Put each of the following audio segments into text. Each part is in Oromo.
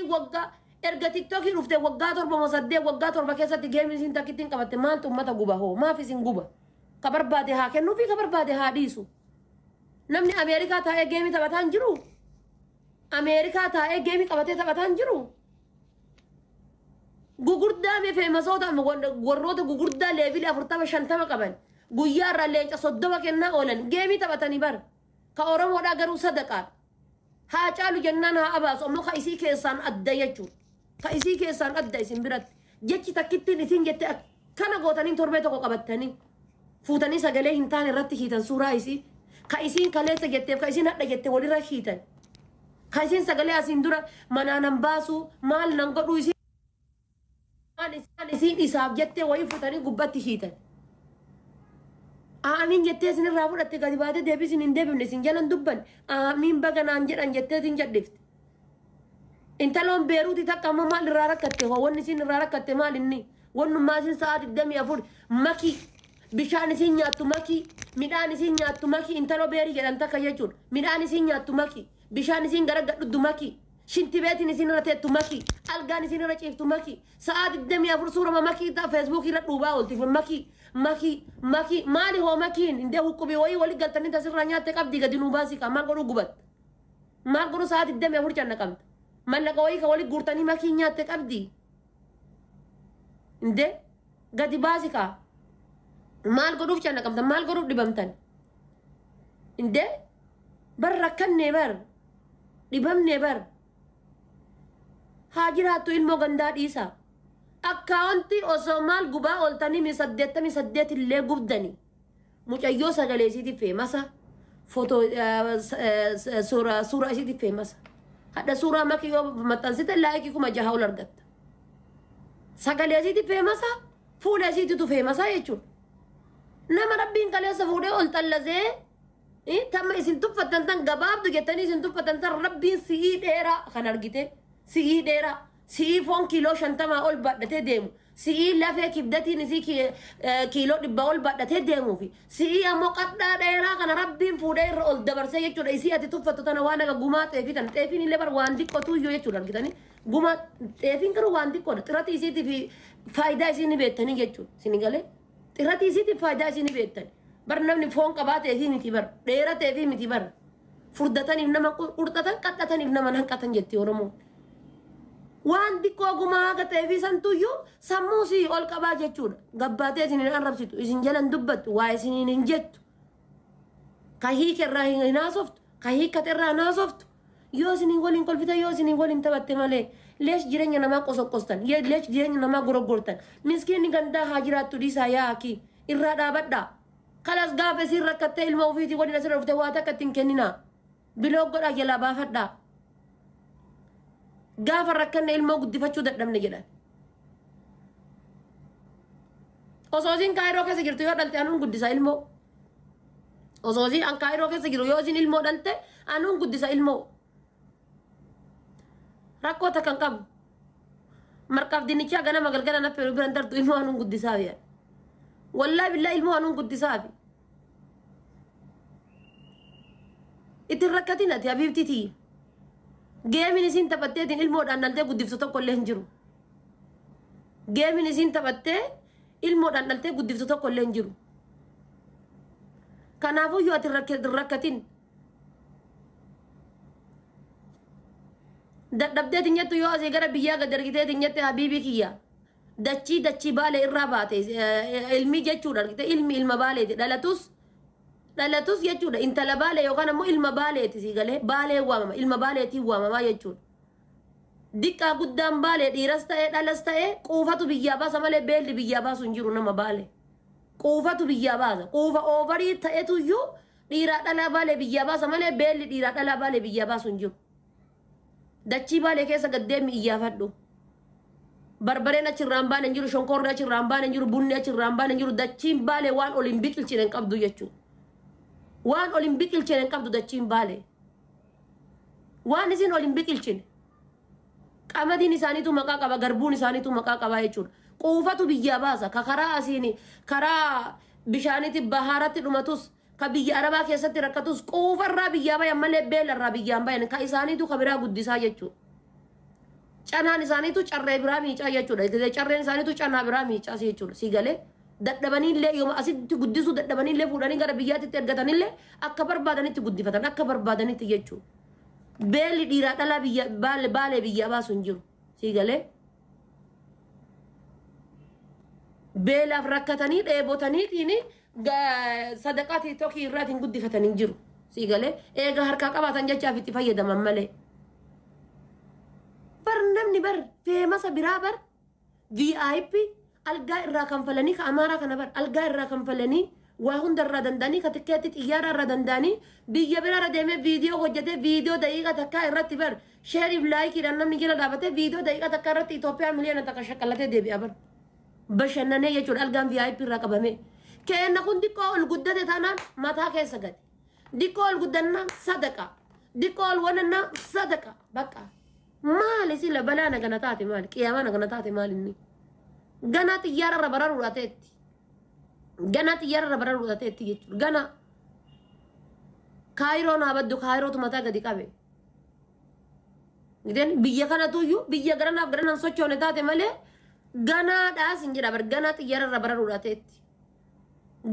Isiin waggaa erga tiktookii dhufte waggaa 7 moo 8 waggaa 7 keessatti geemii isiin takkittiin qabatte maaltu ummata guba hoo maaf isin guba ka barbaade haa kennuufi ka barbaade haa dhiisu namni Ameerikaa taa'ee geemii taphataa hin jiru Ameerikaa taa'ee geemii qabatee taphataa hin jiru gugurdaa mee feemasoota warroota gugurdaa leevilii 40 50 qaban guyyaa irraa leenca 30 kennaa oolan geemii taphatanii bara ka Oromoodhaa garuu sadaqaadha. Haa caalu jennaan haa abaasu ammoo ka isii keessaan adda jechuudha. Ka isii keessaan adda isin biratti. Jechi takkittiin isiin jette akkana gootanii torbee tokko qabattanii fuutanii sagalee hin taane irratti hiitan suuraa isii. Ka isiin kaleessa jetteef ka isiin hadha jette walirra hiitan. Ka isiin sagalee asiin dura manaa nan baasuu maal nan godhuu isiin Waan isiin isaaf jettee wayii fuutanii gubbatti hiitan. Aamiin jettee isin irraa fudhatte gadi baatee deebii isin hin deebifne isin jalan dubban aamiin baga naan jedhan jettee isin jadhifte. Intaloon Beeruuti takka ammoo maal irraa rakkatte hoo wanni isin irraa rakkatte maal inni wannummaa isin sa'aa 24 makii bishaan isin nyaattu makii midhaan isin nyaattu makii intaloo beerii jedhan takka jechuudha midhaan isin nyaattu makii bishaan isin gara gadhuddu makii Shintibeetiin isiin irra teettu makii. Algaan isiin irra ciiftu makii. Sa'aa 24 suurama makii ta'a feesbuukii irra dhuubaa oolti makii. Makii. Makii. Maali hoo makiin? Indee huqqubii wayii wali galtanii tasirraa nyaatte qabdii gadi nuu baasii kaa maal godhuu gubatta? Maal godhuu sa'aa 24 cannaqamta? Mallaqa wayii ka wali guurtanii makii nyaatte qabdii? Indee gadi baasi kaa. Maal godhuuf cannaqamtan? Maal godhuuf dhibamtan? Indee bar rakkannee bar. Dhibamne bar. Haa jiraattu ilmoo gandaa dhiisaa. Akkaawontii osoo maal gubaa ooltanii mi 88 illee gubdani. Mucayyoo sagalee isiitiif feemasa. Foto suura suura isiitiif feemasa. Hadha suuraa makii yoo maxxansite laayikii 6000 ol argatta. Sagalee isiitiif feemasa. Fuula isiititu feemasa jechuudha. Nama rabbiin kaleessa fuudhee ol xallazee Tamma isin tuffattan tan gabaabdu jettanii isin tuffattan tan rabbiin si'ii dheeraa kan argite si'ii dheeraa si'ii foon kiiloo 50 ol baadhatee deemu si'ii lafee kibdatiin isii kiiloo 100 ol baadhatee deemuu fi si'ii ammoo qadhaa dheeraa kana rabbiin fuudhee irra ol dabarsee jechuudha isii ati tuffattu tana waan akka gumaa xeefii tana xeefiin illee bar waan diqqotuu iyyuu jechuudha argitanii gumaa xeefiin garuu waan diqqoodha xiratii isiitii fi faayidaa isii ni beektanii jechuudha isin galee Xiratii isiitiif faayidaa isii ni beektan. Bar namni foon qabaa ta'eefii miti bar. Dheera ta'eefii miti bar. Furdataniif nama qurxatan qadhataniif nama hanqatan jetti Oromoon. Waan diqqoo gumaa haga ta'eefii santuyyuu sammuu sii ol qabaa jechuudha. Gabbaatee isin hin arrabsitu, isin jala hin dubbattu, waa isiniin hin jettu. Ka hiike irraa hin haasoftu, ka hiikkate irraa hin haasoftu. Yoo isiniin waliin kolfite yoo isiniin waliin taphatte malee leesh jireenya namaa qosoqqostan leesh jireenya namaa goroggortan miskiinni gandaa haa jiraattu dhiisaa yaa akii irraa dhaabadhaa kalas gaafa isiin rakkattee ilma ofiitii waliin asirra dhufte waa takka ittiin kenninaa biloog godhaa jalaa baafadhaa gaafa rakkanne ilmoo guddifachuu dadhabne jedhan osoo isiin kaayiroo keessa jirtu yoo dhalte anuun guddisa ilmoo Osoo isiin an kaayiroo keessa jiru yoo isiin ilmoo dhalte anuun guddisa ilmoo. Rakkoo takka hin qabu. Marqaaf dinnichaa ganama galgala na feeru biran tartu ilmoo anuun guddisaafi. Wallaahi billaa ilmoo anuun guddisaafi. Itti hin rakkatin ati habiibtii tiyya. Geemin isiin taphatteetiin ilmoodhaan dhaltee guddiftu tokko illee hin jiru. Geemin isiin taphattee ilmoodhaan dhaltee guddiftu tokko illee hin jiru. Kanaafuu yoo ati hin rakkatin. Dadhabdeetiin jettu yoo asii gara biyyaa gad ergiteetiin jette habiibii kiyya. Dachii dachii baalee irraa baate ilmi jechuudha argite ilmi ilma baaleeti dhalatus dhalatus jechuudha intala baalee yookaan ammoo ilma baaleeti sii galee baalee waamama ilma baaleetiin waamamaa jechuudha. Diqqaa guddaan Baalee dhiiras ta'ee dhalas ta'ee quufatu biyyaa baasa malee beelli biyyaa baasu hin jiru nama Baalee. Quufatu biyyaa baasa. Quufa oovarii ta'etu iyyuu dhiiraa dhalaa Baalee biyyaa baasa malee beelli dhiiraa dhalaa Baalee biyyaa baasu hin jiru. Dachii Baalee keessa gad deemi iyyaafadhu. Barbareen achirraa hin baane hin jiru, shonkoorri achirraa hin baane hin jiru, bunni achirraa hin baane hin jiru. Dachiin Baalee waan ol hin biqilchine hin qabdu jechuudha. Waan ol hin biqilchine hin qabdu dachiin Baalee. Waan isin ol hin biqilchine. Qamadiin isaaniitu maqaa qaba, garbuun isaaniitu maqaa qaba jechuudha. Quufatu biyyaa baasa. Ka karaa asiin karaa bishaaniitti bahaaratti dhumatus, ka biyya Arabaa keessatti rakkatus quufarraa biyyaa bayan malee beelarraa biyyaan bayan. Ka isaaniitu ka biraa guddisaa jechuudha. Canaan isaaniitu carree biraa miicaa jechuudha. Carreen isaaniitu canaa biraa miicaa jechuudha. Si galee dadhabaniillee yooma asitti guddisuu dadhabaniillee fuudhanii gara biyyaatti ergatanillee akka barbaadanitti guddifatan akka barbaadanitti jechuudha. Beelli dhiiraa dhalaa biyya baalee biyyaa baasu hin jiru. Si galee beelaaf rakkatanii dheebotaniitiin sadaqaa tiktokii irraatiin guddifatan hin jiru. Si galee eega harkaa qabaatan jechaaf itti fayyadaman malee. Bar namni bar famous biraa bar VIP algaa irraa kanfalanii ka amaaraa kana bar algaa irraa kanfalanii waa hunda irraa danda'anii ka tikkeetti xiyyaara irraa danda'anii biyya biraarra deemee viidiyoo hojjetee viidiyoo daqiiqa takkaa irratti bar share iif like iidhaan namni jala dhaabatee viidiyoo daqiiqa takkaa irratti Itoophiyaa 1 miliyoona shaqallatee deebi'a bar. Bashannanee jechuudha algaan VIP irraa qabame. Keenna kun diqqoo ol guddate taanaan mataa keessa gadi. Diqqoo ol guddannaa sadaqa. Diqqoo ol wanannaa sadaqa. Bakka. Maali sila balaa nagana taate maali? Qiyaamaa nagana taate maali inni? Ganaa xiyyaara irra bararuudha ta'etti. Ganaa xiyyaara irra bararuudha ta'etti jechuudha. Ganaa. Kaayiroon haa baddu, kaayirootu mataa gadi qabe. Gideen biyya kanatuyyuu biyya garanaaf garanaan sochoone taate malee ganaadhaas hin jedha bar, ganaa xiyyaara irra bararuudha ta'etti.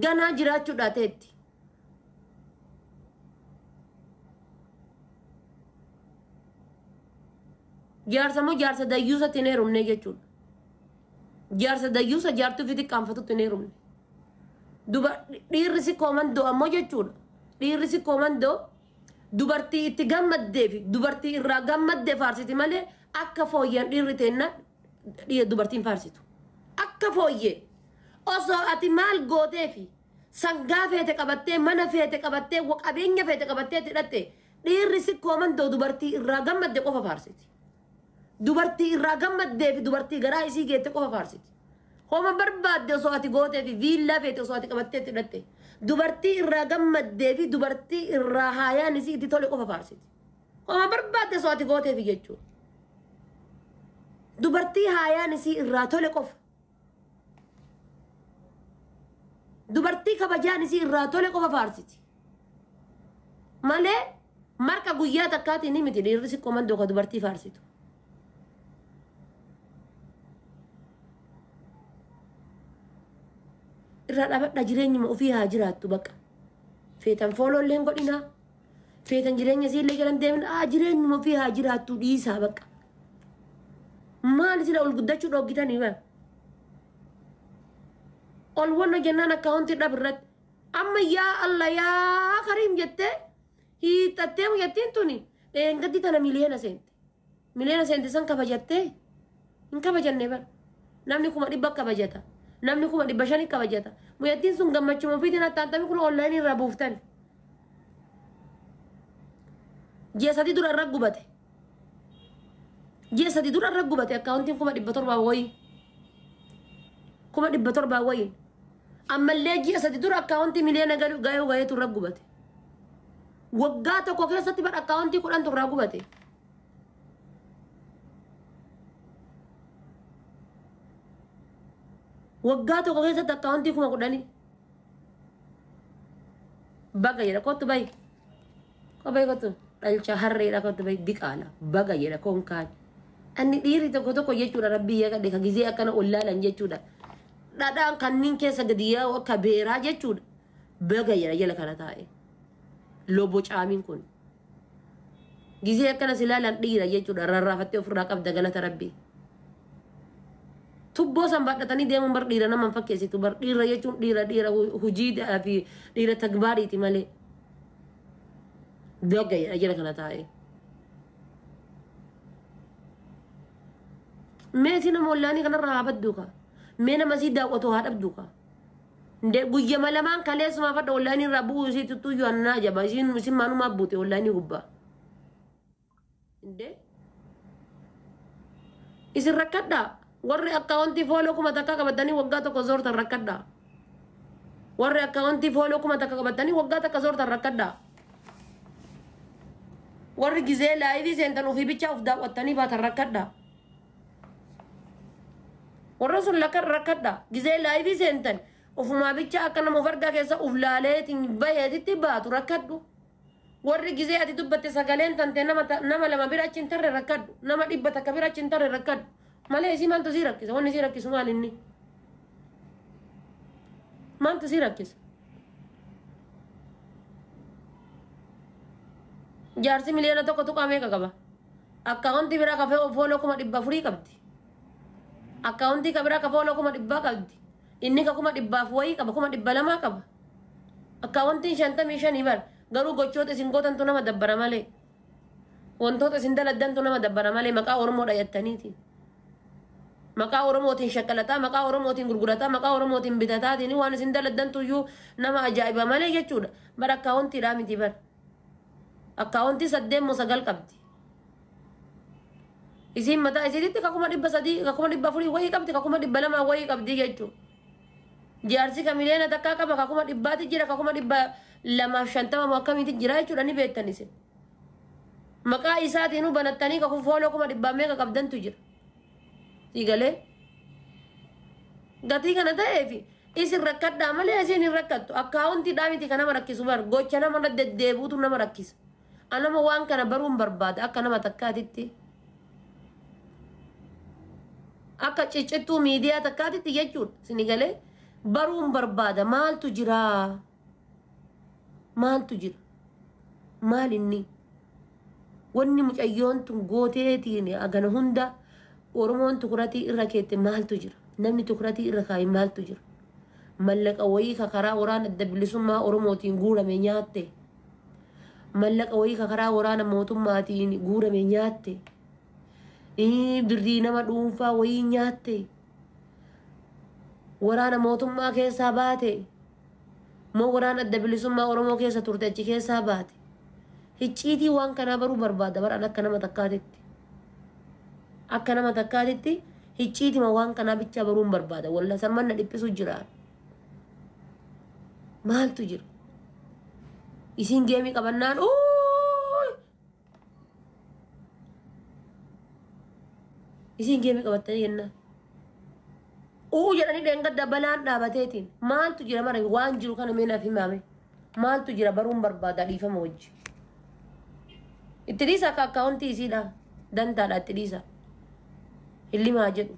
Ganaa jiraachuudha ta'etti. Jaarsa moo jaarsa dayyuusatti hin heerumne jechuudha. Jaarsa dayyuusa jaartuu fi xiqqaanfatutti hin heerumne. Duba dhiirri si koomandoo ammoo jechuudha. Dhiirri si koomandoo dubartii itti gammaddee fi dubartii irraa gammaddee faarsiti malee akka fooyyeen dhiirri teenna dubartiin faarsitu. Akka fooyyee osoo ati maal gootee fi sangaa feete qabattee, mana feete qabattee, qabeenya feete qabattee hidhatte, dhiirri si koomandoo dubartii irraa gammadde qofa faarsiti. Dubartii irraa gammaddee fi dubartii garaa isii geette qofa faarsiti. Homa barbaadde osoo ati gootee fi viillaa feete osoo ati qabattee hidhatte, dubartii irraa gammaddee fi dubartii irraa haayaan isii itti tole qofa faarsiti. Homa barbaadde osoo ati gootee fi jechuudha. Dubartii haayaan isii irraa tole qofa. Dubartii kabajaan isii irraa tole qofa faarsiti. Malee marqa guyyaa takkaatiin ni miti dhiirri si komandoo ka dubartii faarsitu. Irraa dhaabadha, jireenyuma ofii haa jiraattu bakka. Feetan follow illee hin godhinaa. Feetan jireenya isiillee jalan deemin, haa jireenyuma ofii haa jiraattu, dhiisaa bakka. Maali sila ol guddachuu dhoggitanii bara? Ol wanna jennaan akkaawuntii dhab irratti. Amma yaa Allah yaa Kariim jettee hiixattee mucattiin tuni dheengaddi tana miliyoona seente. Miliyoona seente san kabajattee hin kabajanne bara. Namni 100,000 kabajata. Namni 500,000 kabajata. Mucattiin sun gammachuma ofiitiin attaantamii kun online ii irraa buuftan. Ji'a 3 dura irra gubate. Ji'a 3 dura irra gubate akkaawuntiin 700,000 wayii. 700,000 wayii. Ammallee ji'a 3 dura akkaawuntii miliyoona gayuu gaheetu irra gubate. Waggaa tokko keessatti bara akkaawuntii 10tu irraa gubate. Waggaa tokko keessatti akkaawuntii 10,000. Baga jedha, kottu bayi. Kophee kottu dhalcha harreedha, kottu bayi, diqaala baga jedha konkaan. Anni dhiirri tokko tokko jechuudha, rabbii yakadhe ka gizee akkana ol laalan jechuudha. Dhadhaan kanneen keessa gadi yaa'u akka beeraa jechuudha. Baga jedha jala kana taa'e. Lobo caamiin kun. Gizee akkana si laalan dhiira jechuudha, rarraafattee ofirraa qabda, galata rabbii. Tubboo san baadhatanii deemuun bar dhiira nama hin fakkeessitu bar. Dhiira jechuun dhiira dhiira hujii fi dhiira tagbaariiti malee. Baga jedha jala kana taa'e. Mee si nama ollaanii kanarraa haa baddu ka. Mee nama sii daawwatu haa dhabdu ka. Guyyama lamaan kaleessumaa fadha online ii irraa bu'uu isii tuttuyyuu annaa jaba isiin isin maanumaa buute online ii gubbaa. Indee isin rakkadhaa, warri akkaawuntii follow 1000 qabatanii waggaa tokko zoortan rakkadhaa. Warri akkaawuntii follow 1000 qabatanii waggaa takka zoortan rakkadhaa. Warri gizee live ii seentan ofii bichaa of daawwattanii baatan rakkadhaa. Warra sun lakka rakkadhaa. Gizee live ii seentan ofumaa bicha akka nama of argaa keessa uf laaleetiin baheetitti baatu rakkadhu. Warri gizee ati dubbatte sagaleen tante nama lama bira achi hin tarre rakkadhu. Nama 100 bira achi hin tarre rakkadhu. Malee isii maaltu sii rakkisa? Wanni sii rakkisu maal inni? Maaltu sii rakkisa? Jaarsi 1.1 miliyoona meeqa qaba? Akkaawuntii biraa kafee follow 400,000 qabdi. Akkaawuntii ka biraa ka follow 100,000 qabdi. Inni ka 100,000 wayii qaba, 200,000 qaba. Akkaawuntiin 55 bar. Garuu gochoota isin gootantu nama dabbara malee. Wantoota isin daladdantu nama dabbara malee maqaa Oromoo dhayattaniiti. Maqaa Oromootiin shakkalataa, maqaa Oromootiin gurgurataa, maqaa Oromootiin bitataatiin waan isin daladdantu iyyuu nama ajaa'iba malee jechuudha. Bar akkaawuntiidhaa miti bar. Akkaawuntii 8 moo 9 qabdi. Isiin mataa isiititti ka 300,000, ka 400,000 wayii qabdi, ka 200,000 wayii qabdi jechuudha. Jaarsi ka 1 miliyoona qaba, ka 100,000 jira, ka 250,000 moo akkamiiti jira jechuudha ni beektan isin. Maqaa isaatiinuu banattanii ka follow 100,000 meeqa qabdantu jira. Siigalee gatii kana ta'eefi isin rakkadhaa malee isin hin rakkattu. Akkaawuntiidhaa miti ka nama rakkisu bar gocha nama irra deddeebi'utu nama rakkisa. Anama waan kana baruun barbaada akka nama takkaatitti. Akka ciccittuu miidiyaa takkaatitti jechuudha. Sinigalee baruun barbaada maaltu jira? Maaltu jira? Maal inni? Wanni mucayyoon tun gooteetiin agana hunda Oromoon tukuratii irra keette maaltu jira? Namni tukuratii irra kaa'e maaltu jira? Mallaqa wayii ka karaa waraana adda bilisummaa Oromootiin guurame nyaatte. Mallaqa wayii ka karaa waraana mootummaatiin guurame nyaatte. Birrii nama dhuunfaa wayii nyaatte. Waraana mootummaa keessaa baate. Moo waraana adda bilisummaa Oromoo keessa turte achi keessaa baate. Hicciitii waan kanaa baruu barbaada baraan akka nama takkaatitti. Akka nama takkaatitti hicciitima waan kanaa bichaa baruun barbaada. Walla samman na dhiphisu jira. Maaltu jira? Isiin geemii qabannaan uuuy! Isiin geemii qabattanii jennaan. Uu jedhanii dheengadda balaan dhaabateetiin maaltu jira mara waan jiru kana mee naaf himaame. Maaltu jira baruun barbaada dhiifama wajji. Itti dhiisa akka akkaawuntii isiidha. Dantaadha itti dhiisa. Hillimaa jedhu.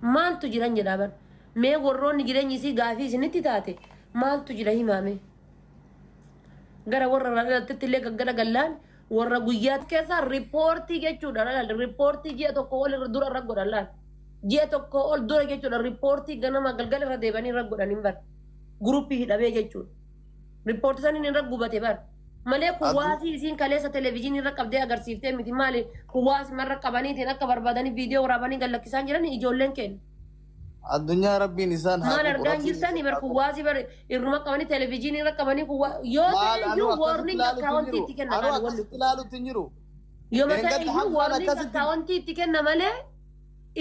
Maaltu jiran jedhaa bar. Mee warroonni jireenyi isii gaafii isinitti taate maaltu jira himaame. Gara warra dhalattetti illee gaggara gallaan warra guyyaa keessa riippoortii jechuudha. Riippoortii ji'a tokko ol irra dura irra godhan laal. Ji'a tokko ol dura jechuudha riippoortii ganama galgala irra deebanii irra godhan hin bar. Guruppii hidhamee jechuudha. Riippoortii saniin irra gubate bar. Malee kuwaasii isiin kaleessa televezyiinii irra qabdee agarsiiftee miti maali kuwaasii marra qabaniitiin akka barbaadanii viidiyoo waraabanii gallakkisaan jiran ijoolleen keenya. Addunyaa rabbiin isaan haa Maal gubu, argaa rabbiin jirtanii isaan bar haa gubu. kuwaasii bar irruma qabanii televezyiinii irra qabanii kuwaa yoo Maal ta'e anuu iyyuu akkasitti warning ilaalutti hin akkaawuntii jiru. itti kenna Anuu laal wanni akkasitti ilaalutti hin jiru. Yooma ta'e Dheengadda iyyuu hamzaan warning akkasitti akkaawuntii itti kenna malee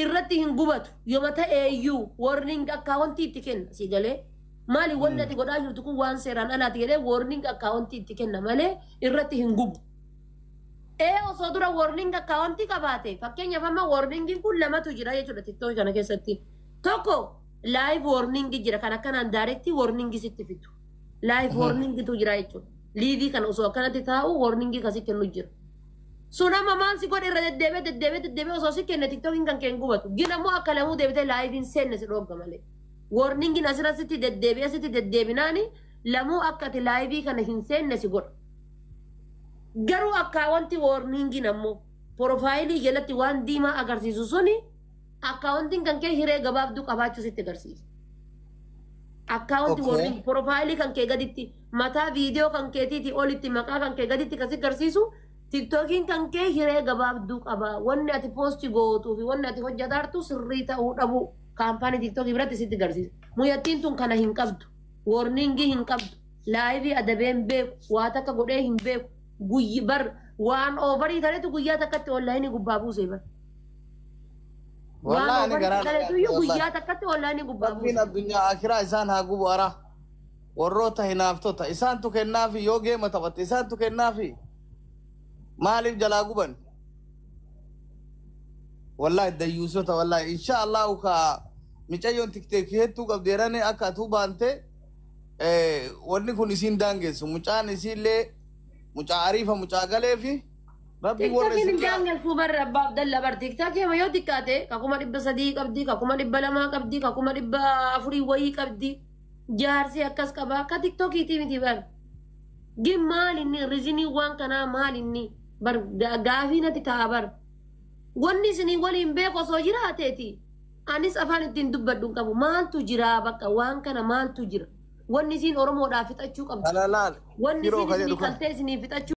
irratti hin gubatu. Yooma ta'e iyyuu warning akkaawuntii itti kenna si galee. Maali wanni ati godhaa jirtu kun waan seeraan alaati jedhee warning akkaawuntii itti kenna malee irratti hin gubu. Ee osoo dura warning akkaawuntii qabaate fakkeenyaaf amma warningiin kun lamatu jira jechuudha TikTok kana keessatti. Tokko live warning jira kan akkanaan direct warning sitti fidu. Live warningitu jira jechuudha. Liivii kana osoo akkanatti taa'u warningii kasi kennu jira. Sun amma maal si godhe irra deddeebi'ee deddeebi'ee deddeebi'ee osoo si kenne TikTokiin kan kee hin gubatu. Gin ammoo akka lamuu deebitee liveiin seenne si dhoogga malee. Warningiin asirra sitti deddeebi'ee sitti deddeebinaani lamuu akka ati liveii kana hin seenne si godha. Garuu akkaawwanti warningiin ammoo profileii jalatti waan diimaa agarsiisu suni akkaawwantiin kan kee hiree gabaabduu qabaachuu sitti agarsiisa. Akkaawwanti warning profileii kan kee gaditti mataa viidiyoo kan keetiitii olitti maqaa kan kee gaditti kan si agarsiisu TikTokiin kan kee hiree gabaabduu qaba. Wanni ati post gootuu fi wanni ati hojjetaartu sirrii ta'uu dhabu kaampaanii TikTokii biratti sitti agarsiisa. Muyyattiin tun kana hin qabdu. Warningii hin qabdu. Liveii adabee hin beeku. Waa takka godhee hin beeku. Guyyi bar waan overii tareetu guyyaa takkatti onlineii gubbaa buuse bar. Waan Wallahi ani overii garaa na tareetu nyaate iyyuu wallahi. guyyaa takkatti onlineii gubbaa Rabbiin buuse. addunyaa akiraa isaan haa gubu ara. Warroota hinaaftota isaantu kennaafi yoo geema taphatte isaantu kennaafi maaliif jalaa guban? Wallahi dayyuusota wallahi insha Allahu ka micayyoon TikTokii hedduu qabdi jedhanii akka atuu baante wanni kun isiin daangessu mucaan isiillee. Mucaa ariifa mucaa galee fi rabbi warra Tiktookiin hin isin daangalfuu barra abbaa Abdalla bar tiktookii ama yoo xiqqaate ka 300,000 qabdi, ka 200,000 qabdi, ka 400,000 wayii qabdi. Jaarsi akkas qaba ka tiktookiitii miti bar. Gin maal inni rizinii waan kanaa maal inni bar gaafii natti ta'a bar. Wanni isinii waliin beeku osoo jiraateeti. Anis afaan ittiin dubbadhu hin qabu. Maaltu jira bakka waan kana maaltu jira? Wanni isiin Oromoodhaaf fixachuu qabdu. Kana laal Wanni firoo isiin ka isinii jedhu kana. kaltee isinii fixachuu